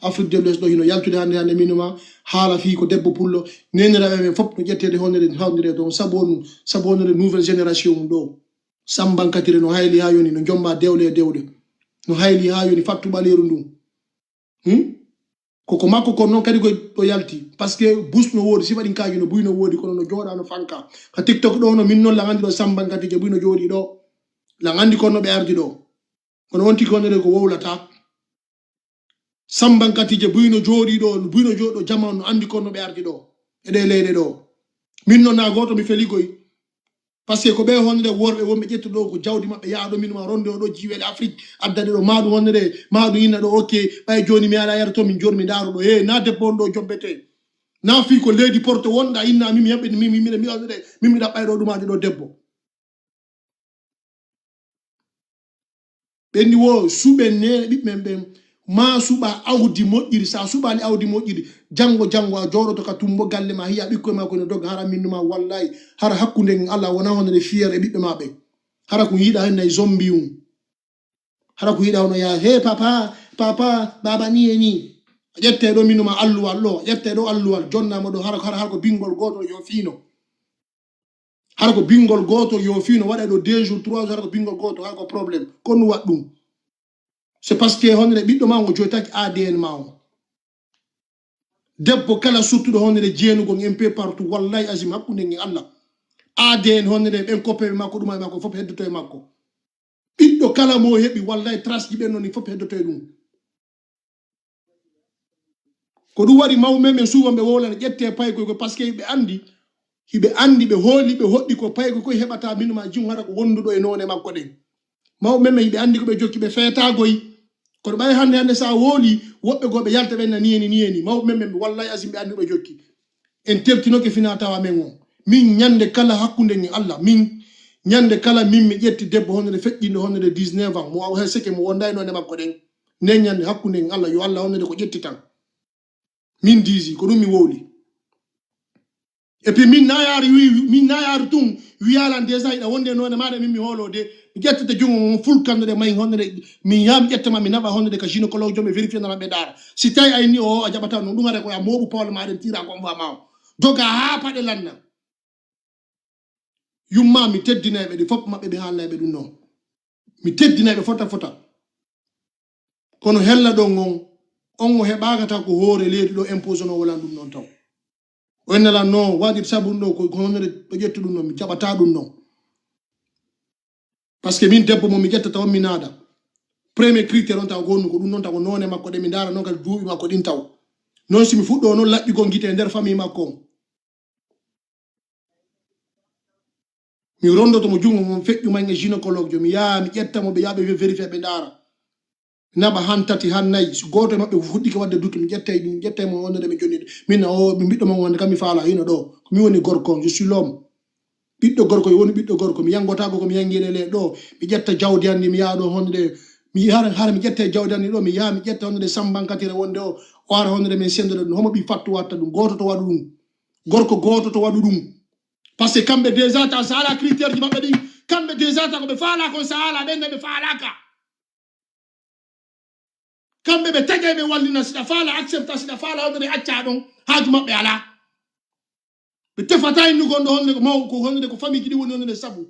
Afrique de l'Ouest ɗo hino yaltude hannde hannde min ma haala fii ko debbo pullo neeniraaɓe ɓen fof no ƴetteede honno ɗen hawndire toon sabu on sabu honno nouvelle génération ɗo. Sambankatire no hayli haa yoni no jomba dewle e dewle no hayli haa yoni fattu ɓaleeru ndun. Hmm? Koko makko kon non kadi ko ɗo yalti parce que bus no woodi sifa ɗin kaaji no buy no woodi kono no jooɗa no fanka ka tiktok ɗo no min non lan andi ɗo sambankatije buy no jooɗi ɗo lan andi kon no ɓe ardi ɗo kono wonti kon ɗo ko wowlata sambankatije buy no jooɗi ɗo buy no jooɗo jama no andi kon no ɓe ardi ɗo e ɗe leyɗe ɗo min non na gooto mi feli koy. Parce que ko ɓe honde worɓe wonɓe ƴettude ɗo ko jawdi maɓɓe yaha ɗo min ma ronde o ɗo jiwele Afrique addade ɗo maɗum honde ɗe maɗum inna ɗo ok ɓay joni mi ala yara to min joni mi ndaro ɗo he na debbo on ɗo jombete na fi ko leydi porto wonɗa inna min mi yamɓe min mi mi ɗaɓɓay ɗo ɗumaji ɗo debbo. Ɓenni wo suɓen neene ɓiɓɓen ɓen Maa suɓaa awdi moƴƴiri, si a suɓaali awdi moƴƴiri, janngo, janngo a jooɗoto ka tumbo galle maa, hiya ɓikkoy maa ko no dogga, hara minnu maa, wallahi, hara hakkunde ngen Allah wonaa honde fier e ɓiɓɓe maa ɓen. Hara ko yiɗaa hen nay zombi un. Hara ko yiɗaa hono yaa, "Hey, papa, papa, baba, ni e ni." A ƴettee ɗoo minnu maa alluwal ɗoo, a ƴettee ɗoo alluwal, jonnaa mo ɗoo, hara, hara, hara ko bingol gooto yo fiino. Hara ko bingol gooto yo fiino, waɗa ɗoo deux jours, trois jours, hara ko bingol gooto, hara ko problème. Ko ɗun waɗi ɗun. C'est parce que honde ɓiɗɗo maa on o joytaki A D N maa on. Debbo kala suttuɗo honde jeenugol un peu partout, wallahi azim, hakkunde ngen Allah. A D N honde ɓen koppeeɓe makko, ɗuma e makko, fof heddoto e makko. Ɓiɗɗo kala mo heɓi, wallahi trace ji ɓen non fof heddoto e ɗum. Ko ɗum waɗi mawɓe men, men souvent ɓe wowlana ƴettee paykoy ko, parce que hiɓe anndi, hiɓe anndi, ɓe hooli, ɓe hoɗɗi ko paykoy koy heɓata minu ma jun hara ko wonduɗo e noone makko ɗen. Mawɓe men, men hiɓe anndi ko ɓe jokki, ɓe feetaagoy. Kono ɓay hannde, hannde sa wooli, woɓɓe goo ɓe yalta ɓen na niyeni, niyeni. Mawɓe men, men wallahi azim ɓe anndi ko ɓe jokki. En tertinoke fina tawa men on. Min ñande kala hakkunde ngen Allah, min ñande kala min mi ƴetti debbo honde feƴƴinɗo honde dix-neuf ans, mo aw hay seke mo wonda e noone makko ɗen. Nden ñande hakkunde ngen Allah, yo Allah honde ko ƴetti tan. Min disi, ko ɗum mi wowli. Et puis min na yaari wi, min na yaari tun wiyalan déjà hiɗa wonde noone maɗa min mi hoolo de. Mi ƴettete jungo ngon ful kande de may honde mi yaa mi ƴetta ma mi naɓa honde ka gynécologue jo mi vérifier nana ɓe ndaara. Si tawi ay ni o a jaɓata non ɗum ara ko ya mooɓu pawle maɗen tira ko mba ma o. Joga haa paɗe lanna. Yumma mi teddinay ɓe ɗi fof maɓɓe ɓe haalnay ɓe ɗum non. Mi teddinay ɓe fota fota. Kono hella ɗon on, on o heɓaaka taw ko hoore leydi ɗo imposé no wolan ɗum non taw. O ennalan no waɗir sabu ɗum ɗo ko, ko honore ɗo ƴettu ɗum non, mi jaɓata ɗum non. Parce que min debbo mo mi ƴettata on mi naada. Premier critère on taw ko honno ko ɗum non taw ko noone makko ɗe mi ndaara non kadi duuɓi makko ɗin taw. Non si mi fuɗɗo non laɓɓigol gite e nder famille makko on. Mi rondoto mo jungo mon feƴƴu man e gynécologue jo. Mi yaa mi ƴetta mo ɓe yaa ɓe vérifier ɓe ndaara. Mi naɓa han tati han nayi. Si gooto e maɓɓe fuɗɗike waɗde doute mi ƴettay ɗum, mi ƴettay mo wonde mi jonni. Min na o mi ɓiɗɗo mon wonde kam mi faala hino ɗo. Ko mi woni gorko on, je suis l'homme. Ɓiɗɗo gorko yo woni ɓiɗɗo gorko. Mi yangotaako ko mi yangi e ley ɗo. Mi ƴetta jawdi an ndi mi yaa ɗo honde. Mi hara, hara mi ƴetta e jawdi an ndi ɗo. Mi yaa mi ƴetta honde sambankatire wonde o. O ara honde min sendo ɗum. Homo ɓi fattu watta ɗum. Gooto to waɗu ɗum. Gorko gooto to waɗu ɗum. Parce que kamɓe déjà taw sa ala critère ji maɓɓe ɗin, kamɓe déjà taw ko ɓe faala kon sa ala ɓen ɓe faalaka. Kamɓe ɓe tagey ɓe wallina siɗa faala accepta siɗa faala honde acca ɗon haaju maɓɓe ala. Ɓe tefata innu gonɗo honde ko maw ko honde ko famille ji ɗi woni honde sabu.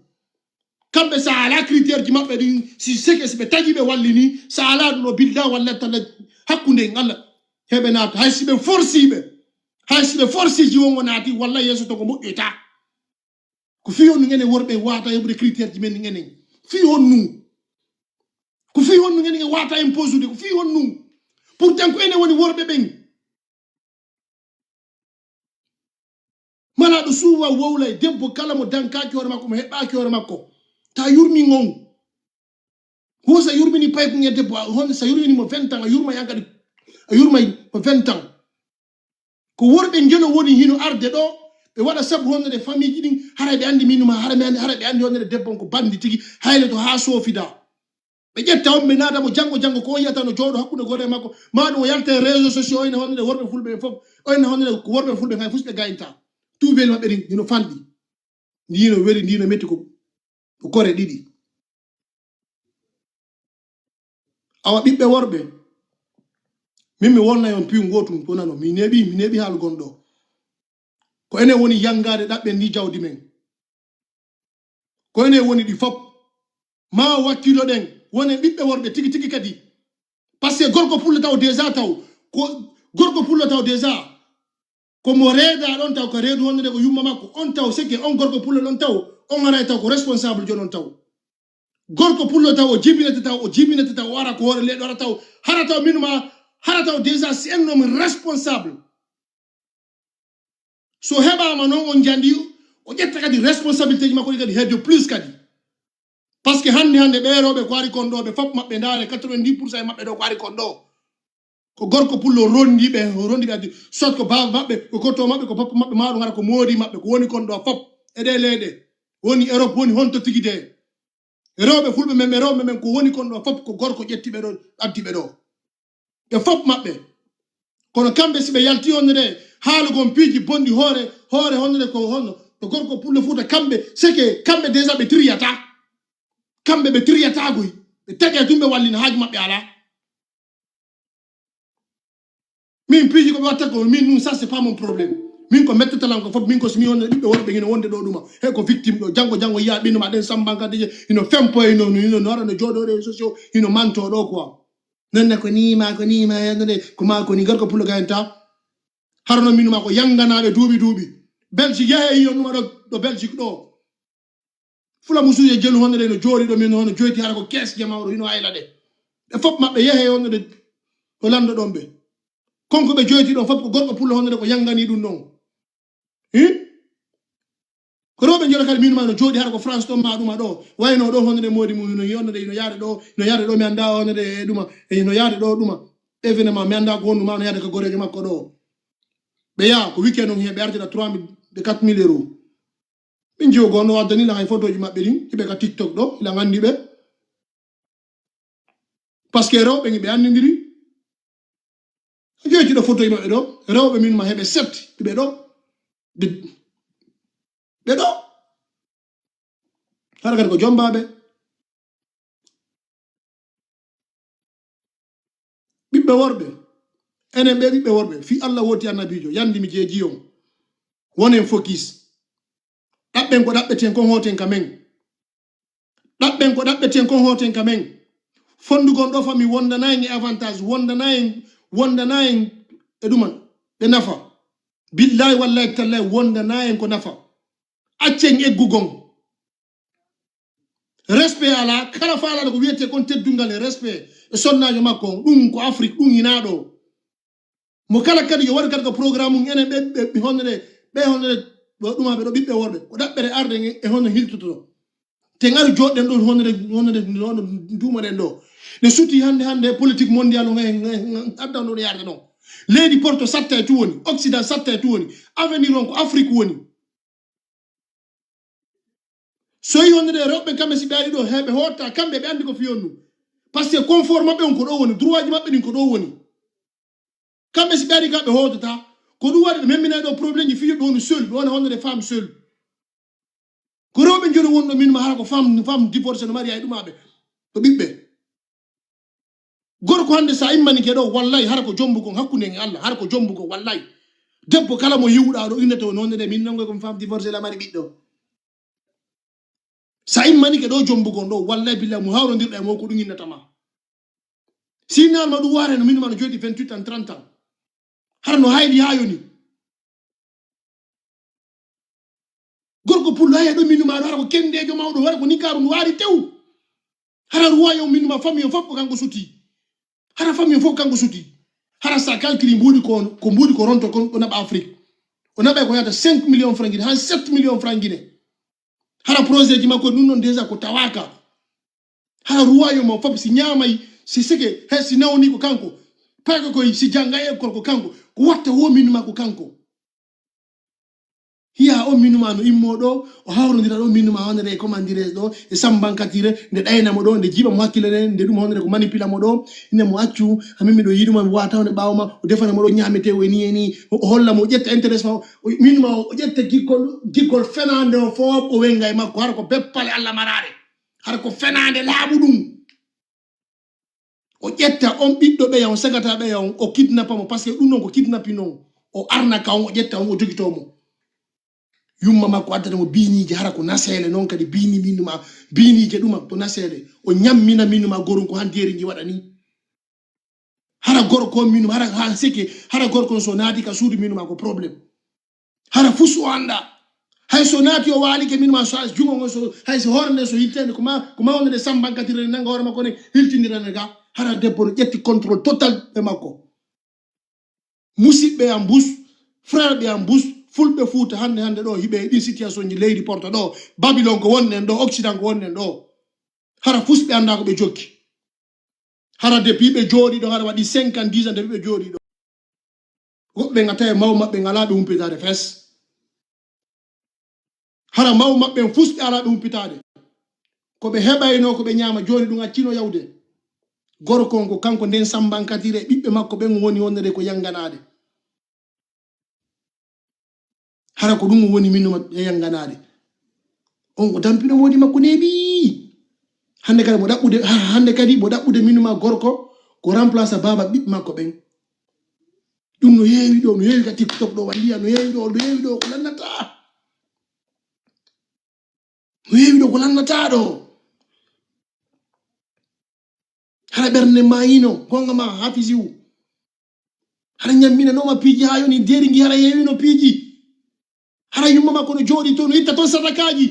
Kamɓe sa ala critère ji maɓɓe ɗin si seke si ɓe tagi ɓe wallini sa ala ɗum ɗo bilda walla talla hakkunde en Allah. Heɓe naata hay si ɓe forsi ɓe. Hay si ɓe forsi ji wongo naati walla yeeso to ko moƴƴoyta. Ko fii honnu enen worɓe wata heɓude critère ji men enen. Fii honnu. Ko fii honnu enen wata imposude. Ko fii honnu. Pourtant ko enen woni worɓe ɓen. Malaaɗo suuwa wowlay debbo kala mo dankaaki hoore makko, mo heɓaaki hoore makko. Ta yurmi ngon. Wo sa yurmini payku nge debbo, a- hon sa yurmini mo vingt ans, a yurma yan kadi, a yurmay mo vingt ans. Ko worɓe njeno woni hino arde ɗo, ɓe waɗa sabu honde famille ji ɗin, hara ɓe andi minuma, hara ɓe andi, hara ɓe andi honde debbo on ko bandi tigi, hayre to haa soofida. Ɓe ƴetta on, ɓe naada mo janngo, janngo ko o yiyata no jooɗo hakkunde goree makko, maa ɗum o yalta e réseaux sociaux, oyna honde worɓe fulɓe ɓen fof, oyna honde ko worɓe fulɓe kay fof ɓe gayinta. Tuubel maɓɓe ɗin hino fanɗi. Ndi no weli, ndi no metti ko, ko kore ɗiɗi. Awa ɓiɓɓe worɓe, min mi wonna on piyu ngootu ko nano, mi neeɓi, mi neeɓi haalugol ɗo. Ko enen woni yanngaade ɗaɓɓen ndi jawdi men. Ko enen woni ɗi fof. Maa wakkiloɗen, wonen ɓiɓɓe worɓe tigi tigi kadi. Parce que gorko pullo taw déjà taw, ko gorko pullo taw déjà, ko mo reedaa ɗon taw, ko reedu honde ko yumma makko, on taw seke, on gorko pullo ɗon taw, on aray taw ko responsable jon on taw. Gorko pullo taw, o jibinete taw, o jibinete taw, o ara ko hoore leɗɗo ara taw, hara taw min ma, hara taw déjà si en noon responsable. So heɓaama noon on jandi, o ƴetta kadi responsabilité ji makko ɗi kadi hedde plus kadi. Parce que hannde hannde ɓee rewɓe ko ari kon ɗo, ɓe fof maɓɓe ndaare quatre-vingt-dix pour cent e maɓɓe ɗo ko ari kon ɗo. Ko gorko pullo rondi ɓe, o rondi ɓe addi. Soit ko baaba maɓɓe, ko kotto maɓɓe, ko pappa maɓɓe, maa ɗum hara ko moodi maɓɓe, ko woni kon ɗo fof. E ɗee leyɗe, woni Europe, woni honto tigi de. Rewɓe fulɓe men, ɓe rewɓe men, ko woni kon ɗo fof ko gorko ƴetti ɓe ɗo, addi ɓe ɗo. Ɓe fof maɓɓe. Kono kamɓe, si ɓe yalti honno de, haala gon piiji bonɗi hoore, hoore honno de ko honno, to gorko pullo Fuuta, kamɓe, seke, kamɓe déjà ɓe tiriyata. Kamɓe ɓe tiriyata koy. Ɓe tege tun ɓe wallina haaju maɓɓe alaa. Min piiji ko ɓe watta ko, min ɗum, ça, c'est pas mon problème. Min ko mettatalan ko fof, min ko si mi honno ɓiɓɓe worɓe hino wonde ɗo ɗuma. He ko victime ɗo, janngo, janngo yiya ɓinnu ma ɗen sambankadije, hino fempo, hino, hino, hino, hino, hino jooɗo réseaux sociaux, hino manto ɗo quoi. Nonne ko nii ma, ko nii ma, nonne ko ma, ko nii gorko pullo gayen ta. Hara non min ma ko yanganaaɓe duuɓi duuɓi. Belgique, yahe e yiyon ɗuma ɗo, ɗo Belgique ɗo. Fula musuuje jelu honno de no jooɗi ɗo min hono joyti hara ko kees jama oɗo hino ayla ɗe. Ɓe fof maɓɓe yahe honno de ko lanndo ɗon ɓe. Kon ko ɓe joyti ɗon fof ko gorko pullo honno de ko yangani ɗum ɗon. Hi? Ko rewɓe njora kadi min ma no jooɗi hara ko France ɗon ma ɗuma ɗo. Wayno ɗo honno de moodi mum hino honno de hino yaade ɗo, hino yaade ɗo mi annda honno de e ɗuma, e hino yaade ɗo ɗuma. Événement mi annda ko honno ma no yaade ka goreejo makko ɗo. Ɓe yaa ko weekend on he ɓe artira trois mille de quatre mille euros. Min jiwo goo no waddani la hay fotooji maɓɓe ɗin, hiɓe ka TikTok ɗo, ila nganndi ɓe. Parce que rewɓe ngi ɓe anndindiri. Joyti ɗo fotooji maɓɓe ɗo, rewɓe min ma heɓe sept, ɓe ɗo. Ɓe, ɓe ɗo. Hara kadi ko jombaaɓe. Ɓiɓɓe worɓe, enen ɓe ɓiɓɓe worɓe, fii Alla wooti Annabiijo, yandi mi jeeji on. Wonen focus. Ɗaɓɓen ko ɗaɓɓeten kon hooten ka men. Ɗaɓɓen ko ɗaɓɓeten kon hooten ka men. Fondu gon ɗo fami wondana en e avantage, wondana en, wondana en e ɗuma, ɓe nafa. Billahi wallahi tallahi wondana en ko nafa. Accen eggugon. Respect alaa, kala faalaɗo ko wiyetee kon teddungal e respect e sonnaajo makko on. Ɗum ko Afrik, ɗum hinaa ɗo. Mo kala kadi yo waɗu kadi ko programme mum, enen ɓe, ɓe, ɓe honno de, ɓe honno de, ɗo ɗuma ɓe ɗo ɓiɓɓe worɓe. Ko ɗaɓɓere arde e, e honno hiltoto. Te ngaru jooɗɗen ɗo honno de, honno de, honno duumoɗen ɗo. Ɗe suti hannde, hannde politique mondial on e, e, e, adda on ɗo yaade ɗon. Leydi Porto satta e tu woni, Occident satta e tu woni. Avenir on ko Afrik woni. So yi honde de rewɓe kamɓe si ɓe ari ɗo, he ɓe hotta, kamɓe ɓe andi ko fiyon ɗum. Parce que confort maɓɓe on ko ɗo woni, droit ji maɓɓe ɗin ko ɗo woni. Kamɓe si ɓe ari ka ɓe hootata, ko ɗum waɗi ɓe memminay ɗo problème ji fiyo ɓe woni seul, ɓe wona honde de femme seul. Ko rewɓe joni wonɗo min ma hara ko femme, femme divorcé no mari ay ɗumaɓe, ɗo ɓiɓɓe. Gorko hannde sa immanike ɗo, wallay, hara ko jombu kon hakkunde en e Allah, hara ko jombu kon, wallay. Debbo kala mo yiwuɗa ɗo, innete o noonde nde, min nangoy ko mi femme divorcé la mari ɓiɗɗo. Sa immanike ɗo jombu kon ɗo, wallay, billahi, mo hawrondirɗa e mo ko ɗum innata ma. Si innama ɗum ware no min ma no joyti vingt-huit ans, trente ans. Hara no hayli haa yoni. Gorko pullo, haya ɗo minu ma ɗo, hara ko kendeejo mawɗo, hara ko nikaaru ndu waari tew. Hara ruwayo minu ma, famille fof ko kanko suti. Hara famille fof ko kanko suti. Hara sa calculi mbuuɗi ko, ko mbuuɗi ko ronto kon, o naɓa Afrique. O naɓa ko yata cinq millions francs guinée, han sept millions francs guinée. Hara projet ji makko ɗum ɗon déjà ko tawaka. Hara ruwayo mo fof si ñaamay, si sike, he si nawni ko kanko. Payko koy si jannga e école ko kanko. Ko watta wo minu ma ko kanko. Hiya on minu ma no immo ɗo, o hawrondira ɗo minu ma wonere e commandires ɗo, e sambankatire, nde ɗayna mo ɗo, nde jiiɓa mo hakkille nde, nde ɗum honore ko manipila mo ɗo, ine mo accu, hamin miɗo yiɗuma, mi wata wonde ɓaawo ma, o defana mo ɗo ñaamete, o e ni e ni, o, o holla mo, o ƴetta intéresse ma, o, minu ma o ƴetta giggol, giggol fenande o fof, o wenga e makko, hara ko beppale Allah maraɗe, hara ko fenande laaɓu ɗum. O ƴetta on ɓiɗɗo ɓeya, on sagata ɓeya, on o kidnappa mo, parce que ɗum non ko kidnapping non. O arnaka on, o ƴetta on, o jogito mo. Yumma makko addata mo biiniije, hara ko naseele non kadi, biini min ma, biiniije ɗuma ko naseele. O ñammina min ma gorun ko han deeri nji waɗa ni. Hara gorko on min ma, hara han seke, hara gorko on so naati ka suudu min ma ko problème. Hara fus o annda. Hay so naati o waalike min ma so hay jungo ngo so hay so hoore nden so hiltende ko ma, ko ma wonde sambankatirde nanga hoore makko ne hiltindirane ga. Hara debbo no ƴetti contrôle total e makko. Musidɓe am bus, frère ɓe am bus, fulɓe Fuuta hannde hannde ɗo hiɓe e ɗin situation ji leydi Porto ɗo, Babylon ko wonɗen ɗo, Occident ko wonɗen ɗo. Hara fus ɓe annda ko ɓe jokki. Hara depuis ɓe jooɗi ɗo, hara waɗi cinquante, dix ans depuis ɓe jooɗi ɗo. Woɓɓe nga tawi maw maɓɓe ngalaa ɓe humpitaade fes. Hara maw maɓɓe en fus ɓe alaa ɓe humpitaade. Ko ɓe heɓaynoo, ko ɓe ñaama jooni ɗum accino yawde. Gorko on ko kanko nden sambankatire, ɓiɓɓe makko ɓen woni wonde ko yanganaade. Hara ko ɗum woni minuma e yanganaade. On o tampino moodi makko neeɓi. Hannde kadi mo ɗaɓɓude, ha-, hannde kadi mo ɗaɓɓude minuma gorko ko remplace baaba ɓiɓɓe makko ɓen. Ɗum no heewi ɗo, no heewi ka TikTok ɗo, walliya, no heewi ɗo, no heewi ɗo, ko lannataa. No heewi ɗo, ko lannataa ɗo. Hara ɓernde maayino, gonga ma hafisiwu. Hara ñamminanooma piiji haa yoni deeri ngi, hara yeewino piiji. Hara yumma makko no jooɗi to, no itta ton sadakaaji.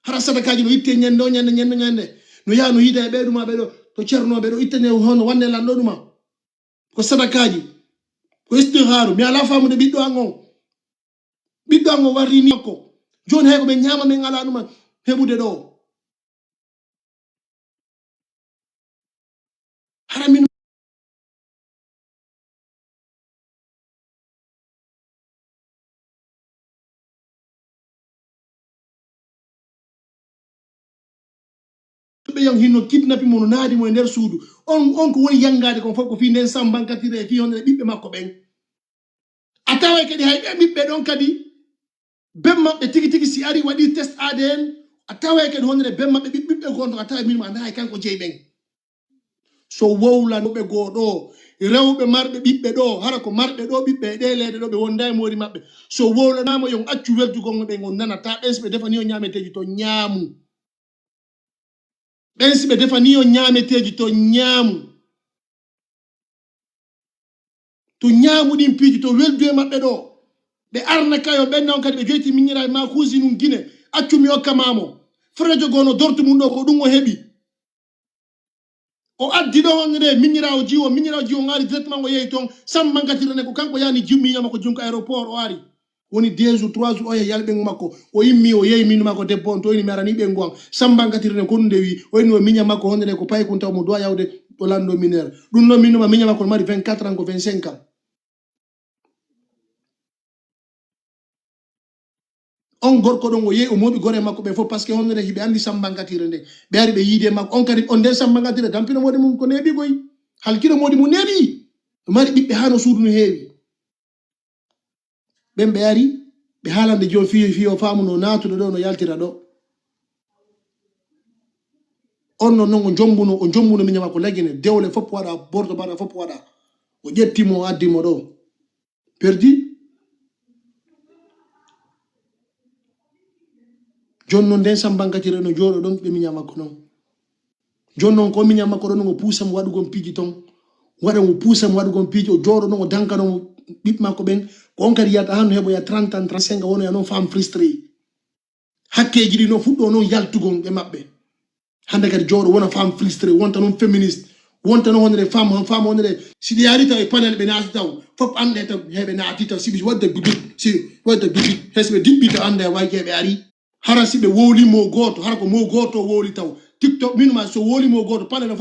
Hara sadakaaji no itte ñande o ñande, ñande o ñande. No yaha no hiida e ɓee ɗuma ɓe ɗo, to Cerno ɓe ɗo ittane hono wanne lanɗo ɗuma. Ko sadakaaji, ko istihaaru. Mi alaa faamude ɓiɗɗo an on. Ɓiɗɗo an on warri ni makko. Jooni hay ko ɓe ñaama men alaa ɗuma heɓude ɗo. Hara min ɓe yon hinno kidnappé mo no naadi mo e nder suudu. On, on ko woni yangaade kon fof ko fii nden sambankatire e fii honde ɓiɓɓe makko ɓen. A taway kadi hay ɓe ɓiɓɓe ɗon kadi, ben maɓɓe tigi tigi si ari waɗi test A D N, a taway kadi honde ben maɓɓe ɓiɓɓe ɓiɓɓe gon ton, a taway min ma andaa hay kanko jeyi ɓen. So wowlanoɓe goo ɗo, rewɓe marɓe ɓiɓɓe ɗo, hara ko marɓe ɗo ɓiɓɓe e ɗe leyɗe ɗo ɓe wonda e moodi maɓɓe. So wowlanaama yon accu weldugol ɓen on nana, ta ɓen si ɓe defani on ñaameteeji ton ñaamu. Ɓen si ɓe defani on ñaameteeji ton ñaamu. To ñaamu ɗin piiji, to weldu e maɓɓe ɗo. Ɓe arna kayo, ɓen non kadi ɓe joyti miñiraaɓe ma kuusinun Gine. Accu mi okka ma mo. Frejo goo no dortu mun ɗo, ko ɗum o heɓi. O addi ɗo honde miñiraawo jiwo, miñiraawo jiwo ngaari directement o yehi ton. Samma ngatira ne ko kanko yani jimmi makko junko aéroport o ari. Woni deux jours, trois jours, o yehi yalɓe makko. O immi, o yehi minu makko debbo on, to ini mi arani ɓe ngon. Samba ngatira ne ko ɗum nde wi, o inni o miña makko honde ko paykun taw mo doit yawde o lando mineur. Ɗum ɗo minu ma miña makko no mari vingt-quatre ans ko vingt-cinq ans. On gorko ɗon o yehi o mooɓi gore makko ɓe fof, parce que honno hiɓe anndi sambangatire nde. Ɓe ari ɓe yiide makko. On kadi, on nden sambangatire, tampino moodi mum ko neeɓi koy. Halkino moodi mum neeɓi. O mari ɓiɓɓe haa no suudu no heewi. Ɓen ɓe ari, ɓe haalande jooni fii, fii o faamu no naatude ɗo, no yaltira ɗo. On non, non o jombuno, o jombuno miña makko lagine, dewle fof waɗa, bordo baɗa fof waɗa. O ƴetti mo, o addi mo ɗo. Perdi. Jooni non nden sambangatire no jooɗo ɗon ɓe miña makko non. Jooni non ko miña makko ɗon no puusa mo waɗugol piiji ton. Waɗa mo puusa mo waɗugol piiji, o jooɗo non o dankano mo ɓiɓɓe makko ɓen. Ko on kadi yiyata han no heɓoya trente ans, trente-cinq ans, wonoya non femme frustrée. Hakkeeji ɗi no fuɗɗo non yaltugol e maɓɓe. Hannde kadi jooɗo wona femme frustrée, wonta non féministe, wonta non honore femme, femme honore. Si ɗi ari taw e panel ɓe naati taw, fof annde taw heɓe naati taw, si ɓe wadda bibit, si wadda bibit, he si ɓe diɓɓi taw annde way ke ɓe ari. Hara si ɓe wowli mo gooto, hara ko mo gooto wowli taw. TikTok min ma so wowli mo gooto, panel